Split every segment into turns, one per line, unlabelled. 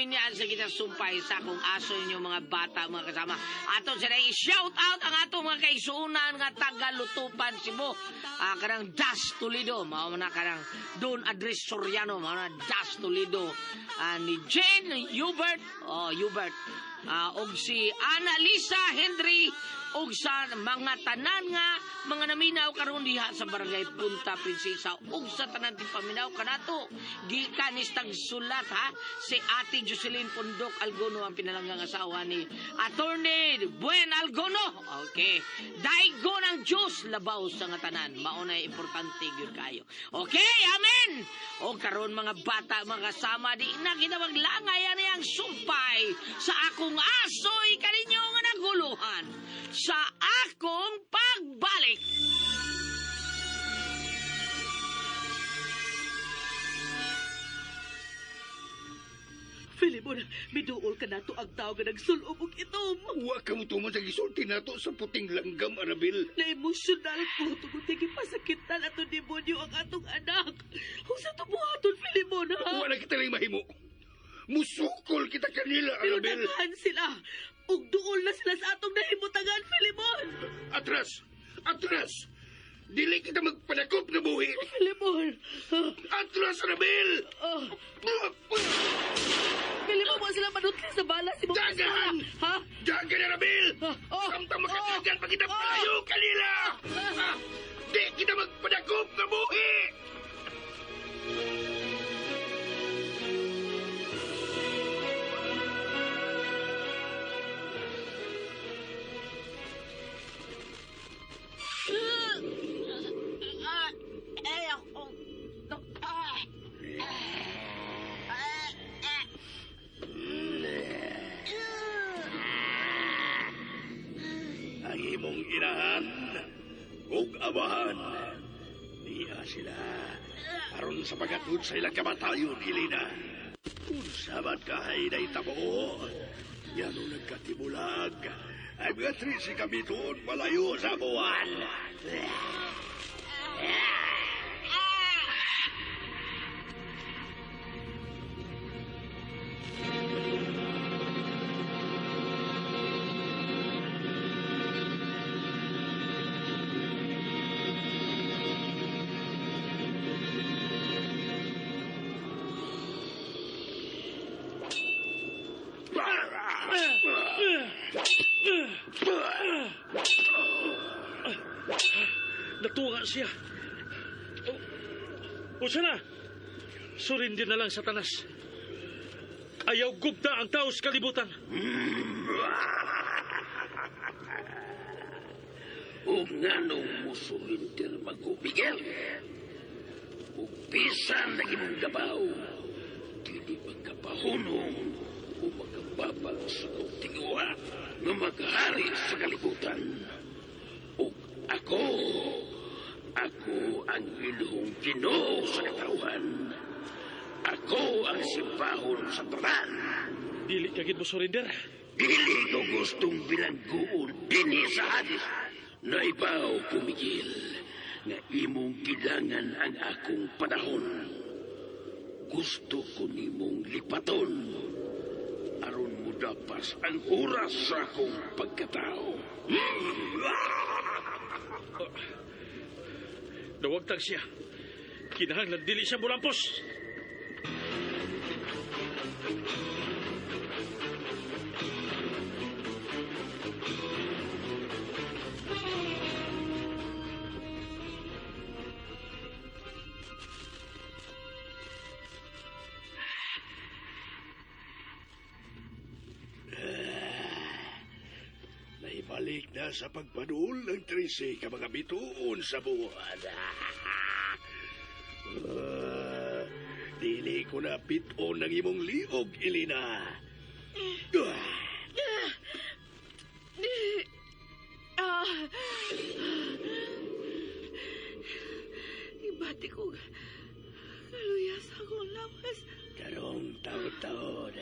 Niya sa kita sumpay sa akong aso inyo mga bata, mga kasama. Ato sila i-shout out ang atong mga kaisunan nga taga Lutupan, Cebu. Kanang Das Toledo, mao na kanang Don Andres Soriano, mao na Das Toledo. Ni Jane Hubert, oh Hubert. Og si Ana Lisa Henry og sa mga tanan nga mga naminaw karon diha sa Barangay Punta Princesa og sa tanan ti paminaw kanato gikan ni sulat ha si Ate Jocelyn Pundok Algono, ang pinalanggang asawa ni Attorney Buen Algono. Okay, daigo ng Diyos labaw sa nga tanan, mao na importante gyud kayo. Okay, amen. O karon mga bata, mga kasama, di na kita maglangay ani ang sumpay sa akong asoy kaninyo nga naguluhan sa akong pagbalik.
Filimon, miduol ka nato ang tao nga nagsulob og itom.
Wa ka mo tuman sa gisulti nato sa puting langgam, Arabel.
Na-emosyonal ko tungod kay gipasakitan ato demonyo ang atong anak. Unsa to buhaton, Filimon, ha?
Wa na kita lang mahimo. Musukol kita kanila,
Pero
Arabel.
daghan sila. Ug duol na sila sa atong nahimutangan, Filimon.
Atras! Atras! Dili kita magpadakop na buhi.
Filimon.
Atras, Arabel!
Oh. Filimon, mo sila manutli sa bala si Mong
Dagan!
Ha?
Dagan, Arabel!
Oh.
Samtang makadagan pa kita
Oh.
palayo kanila! Ah, di kita magpadakop na buhi! Ang imong inahan ug amahan. Niya sila aron sa pagatud sa ilang kamatayon, Elena. Unsa man kahay na itabo, yano nagkatibulag. Ay mga 13 kami doon malayo sa buwan.
Natuwa siya. O sana, surindi na lang Satanas. Ayaw gubda ang tao sa kalibutan.
Ug nganong musurindir magubigel? Ug bisan na imong gabaw, dili magkapahunong o magkababag sa kong tinguha nga maghari sa kalibutan. Ug ako, ako ang ilhong Ginoo sa katawhan. Ako ang simbahon sa tanan.
Dili ka gid mo surrender.
Dili ko gustong bilanggoon dinhi sa Hades. Naibaw ko, Miguel, nga imong kilangan ang akong panahon. Gusto ko nimong lipaton. Aron mo dapas ang oras sa akong pagkatao.
Nawagtag siya. Kinahanglan dili siya mulampos.
Naibalik na sa pagpadul ng 13 ka mga bituon sa buwan. Dili ko na piton ng imong liog, Elena.
Ibati ko kaluya sa akong lawas.
Karong taon-taon,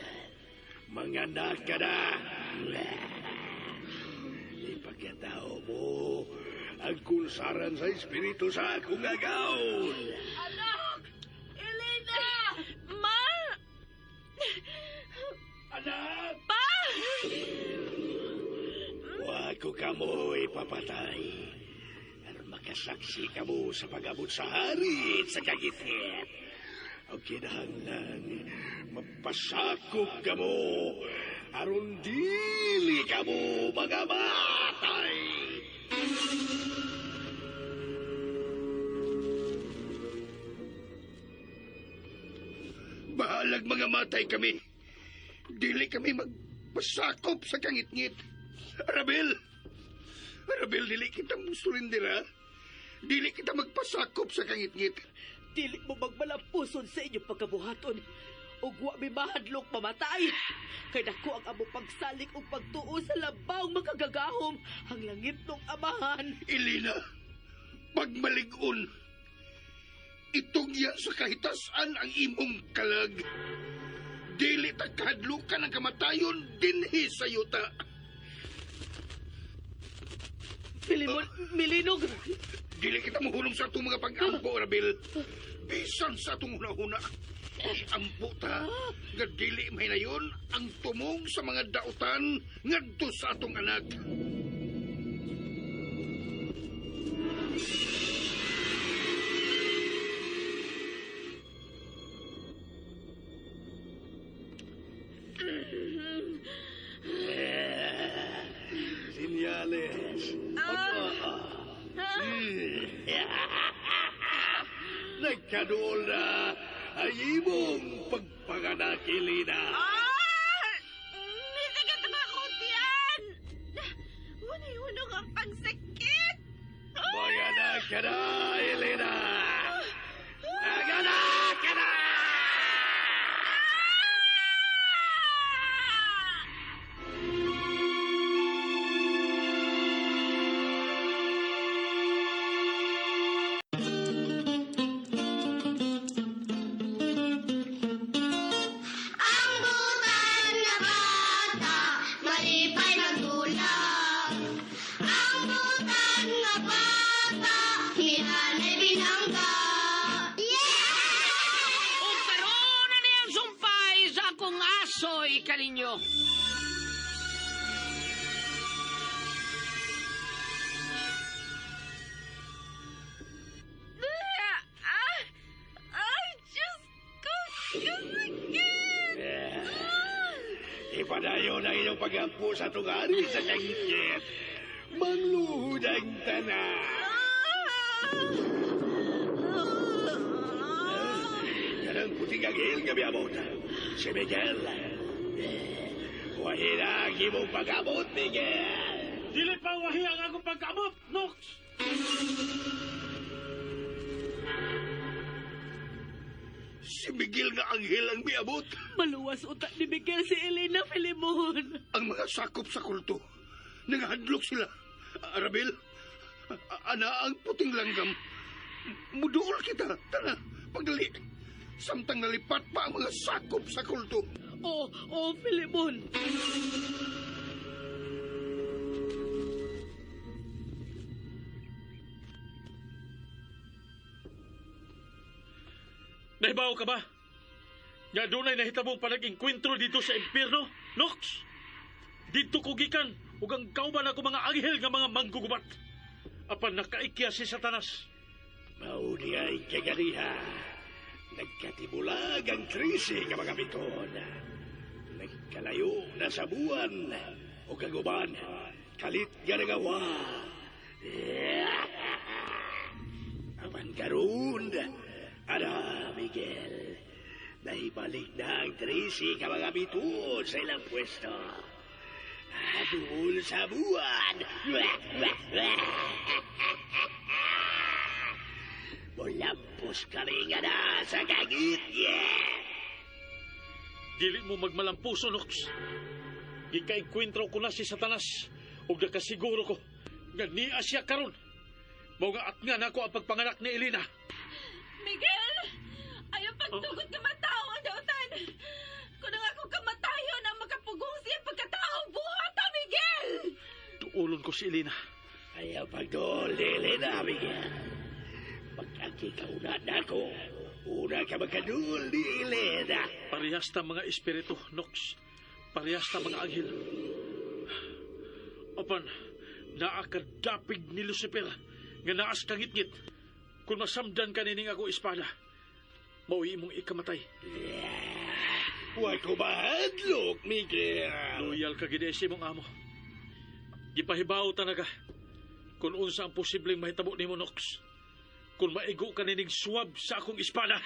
manganak ka na. Ipagkatao mo ang kunsaran sa espiritu sa akong agawon.
Anak! Elena! Ma!
anak!
Pa!
Wa ko kamo ipapatay. Aron makasaksi kamo sa pag-abot sa hari sa kagitit. O kinahanglan, mapasakop kamo aron dili kamo magamatay. Bahalag mga matay kami. Dili kami magpasakop sa kangitngit. Arabel! Arabel, dili kita musurindira. Dili kita magpasakop sa kangitngit.
Dili mo magmalampuson sa inyong pagkabuhaton. Ug wa mi mahadlok mamatay. Kay dako ang among pagsalig ug pagtuo sa labaw makagagahom ang langit ng amahan.
Elena, pagmaligon, itugya sa kahitasan ang imong kalag. Dili ta kahadlukan ang kamatayon dinhi sa yuta.
Filimon, milinog.
Dili kita mohulong sa atong mga pag-ampo, Arabel. Bisan sa atong hunahuna. Iampo ta, nga dili mahinayon ang tumong sa mga dautan ngadto sa atong anak. Senyales. Nagkaduol na ang imong pagpanganak, Elena.
Ah! Misagat ang akong tiyan! Hunay-hunog ang pagsakit!
Manganak ka na, Elena! Manganak ka na!
Ang butan na bata, malipay magdulak. Ang butan na bata, hinanay binangga. Yeah!
Ug karon na niyang sumpay sa akong asoy kaninyo.
Ah! Ay, Diyos ko! Kasakit!
Ipadayon ang inyong pag-ampo sa atong hari sa kangitngit. Mangluhod ang tanan. Kanang puting anghel nga miabot. Si Miguel. Wahi na ang imong pag-abot, Miguel.
Dili pa wahi ang akong pagkaabot, Nox!
Si Miguel nga anghel ang miabot.
Maluwas uta ni Miguel si Elena, Filimon.
Ang mga sakop sa kulto. Nangahadlok sila. Arabel, ana ang puting langgam. Muduol kita. Tara, pagdali. Samtang nalipat pa ang mga sakop sa kulto.
Oh, oh, Filimon.
Nahibaw ka ba? Nga dunay nahitabong panag-engkwentro dito sa impierno, Nox! Dito ko gikan ug ang kauban ako mga anghel nga mga manggugubat. Apan nakaikya si Satanas.
Mauni ay kaganiha. Nagkatibulag ang krisi nga mga biton. Nagkalayo na sa buwan o kaguban. Kalit nga nagawa. Apan karon, ana Miguel, naibalik na ang trisi ka mga bituon sa ilang pwesto. Duol sa buwan. Mulampos kami nga na sa kagitye.
Dili mo magmalampuso, Nox. Gikaengkwentro ko na si Satanas ug nakasiguro ko nga niya siya karon. Mao nga at nga nako ang pagpanganak ni Elena.
Miguel! Ayaw pagtugot nga matao ang dautan! Kung ang akong kamatayon ang makapugong siya pagkatao, buhata, Miguel!
Duolon ko si Elena.
Ayaw pagduol ni Elena, Miguel. Pag-aki ka una na ako, una ka magkaduol ni Elena.
Parehas ta mga espiritu, Nox. Parehas na mga anghel. Apan, naa ka dapig ni Lucifer nga naas kangitngit. Kung masamdan ka nining ako espada, mauwi imong ikamatay.
Wa ko mahadlok, Miguel.
Loyal ka gid sa imong amo. Gipahibaw ta naga kung unsa ang posibleng mahitabo nimo, Nox. Kung maigo ka nining swab sa akong espada.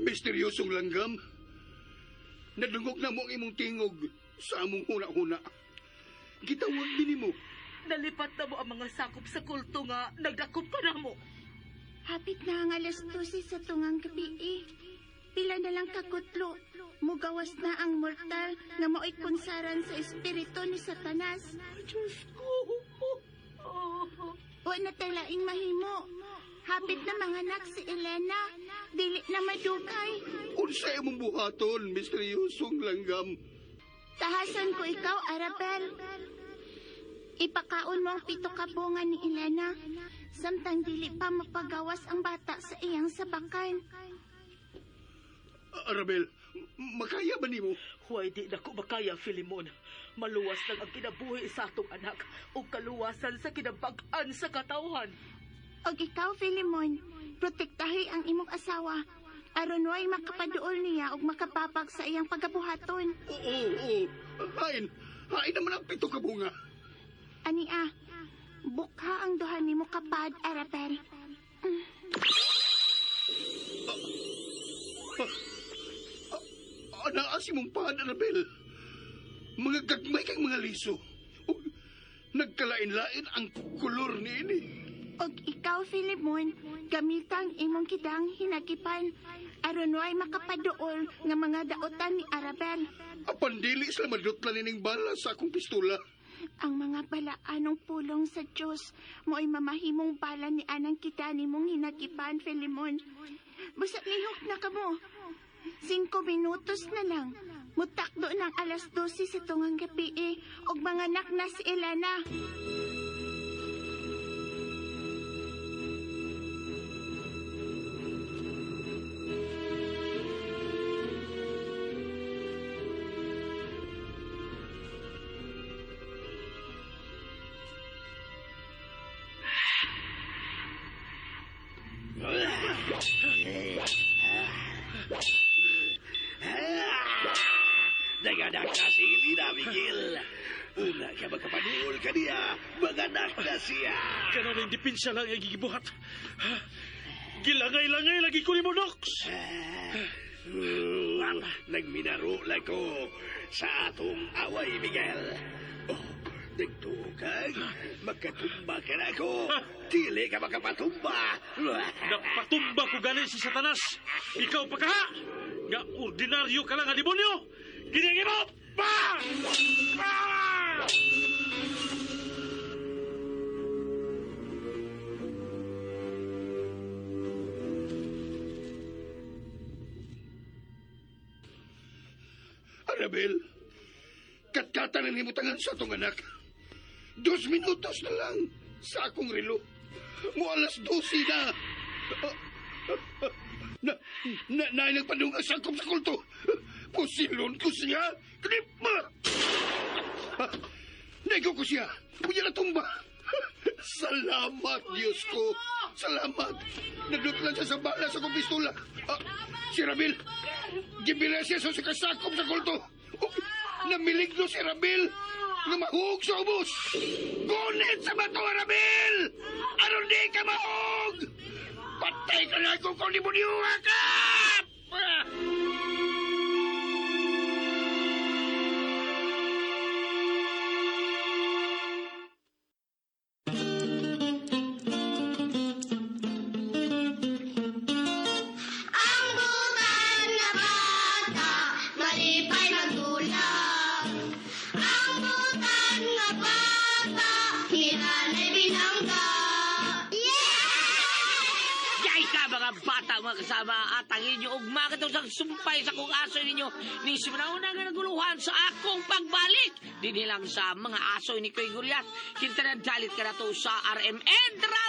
Misteryosong langgam. Nadungog na mo ang imong tingog sa among huna-huna. Gitawag din mo.
Nalipat na mo ang mga sakop sa kulto nga nagdakop ka na mo.
Hapit na ang 12:00 sa tungang gabi eh. Pila na lang kakutlo. Mugawas na ang mortal nga mao'y kunsaran sa espiritu ni Satanas.
Diyos ko.
Wa na tay laing mahimo. Hapit na manganak si Elena. Dili na madugay.
Unsa imong buhaton, misteryosong langgam?
Tahasan ko ikaw, Arabel. Ipakaon mo ang 7 ka bunga ni Elena. Samtang dili pa mapagawas ang bata sa iyang sabakan.
Arabel, makaya ba nimo?
Huwag di na ko makaya, Filimon. Maluwas lang ang kinabuhi sa atong anak o kaluwasan sa kinabag-an sa katawhan.
Og ikaw, Filimon, protektahi ang imong asawa. Aron way makapaduol niya og makapapag sa iyang pagabuhaton.
Oo, oo. Hain, hain naman ang 7 ka bunga.
Ania, bukha ang duha nimo kapad, Arabel.
Anaa si mong pad, Arabel. Mga gagmay kang mga liso. Ug nagkalain-lain ang kolor niini.
Og ikaw, Filimon, gamitang imong kidang hinagipan. Aron way makapaduol nga mga daotan ni Arabel.
Apan dili sila madutlan ining bala sa akong pistola.
Ang mga balaanong pulong sa Diyos mo'y mamahimong bala ni anang kita nimong hinagipan, Filimon. Basta lihok na kamo. 5 minutos na lang. Mutakdo ng 12:00 sa tungang gabi eh, og manganak na si Elena.
Naganak na si Elena, Miguel. Una ka makapanuol ka niya, maganak na siya.
Kanon ang depensa lang ang gigibuhat. Gilangay-langay lagi ko ni mo, Nox.
Nagminaro lang ko sa atong away, Miguel. Oh, nagtukag, magkatumba ka na ako. Dili ka makapatumba.
Napatumba ko galing si Satanas. Ikaw pa ka! Nga ordinaryo ka lang nga demonyo! Ginigin mo! Pa! Pa!
Arabel, katkatan ang himutangan sa atong anak. 2 minutos na lang sa akong relo. Mo 12:00 na. Na nagpadung ang sakop sa kulto. Pusilon ko siya. Klip! Nego ko siya. Unya na tumba. Salamat, Diyos ko. Salamat. Nagdutlan siya sa bala sa akong pistola. Si Rabil. Gibila siya sa kasakop sa kulto. Oh, namiligno si Rabil. Nga mahug sa ubos. Gunit sa bato, Rabil! Aron di ka mahug! Patay ka na kung kung demonyo ka!
Ang butan na bata, malipay magdulak. Ang butan na bata, hinanay binangga. Yeah!
Yay ka mga bata, mga kasama, at ang inyo ugma katong sa sumpay sa kong aso ninyo ni simanauna nga naguluhan sa akong pagbalik. Dinhi lang sa mga aso ni Koy Goliath. Kinta na dalit ka na to sa RMN Drama.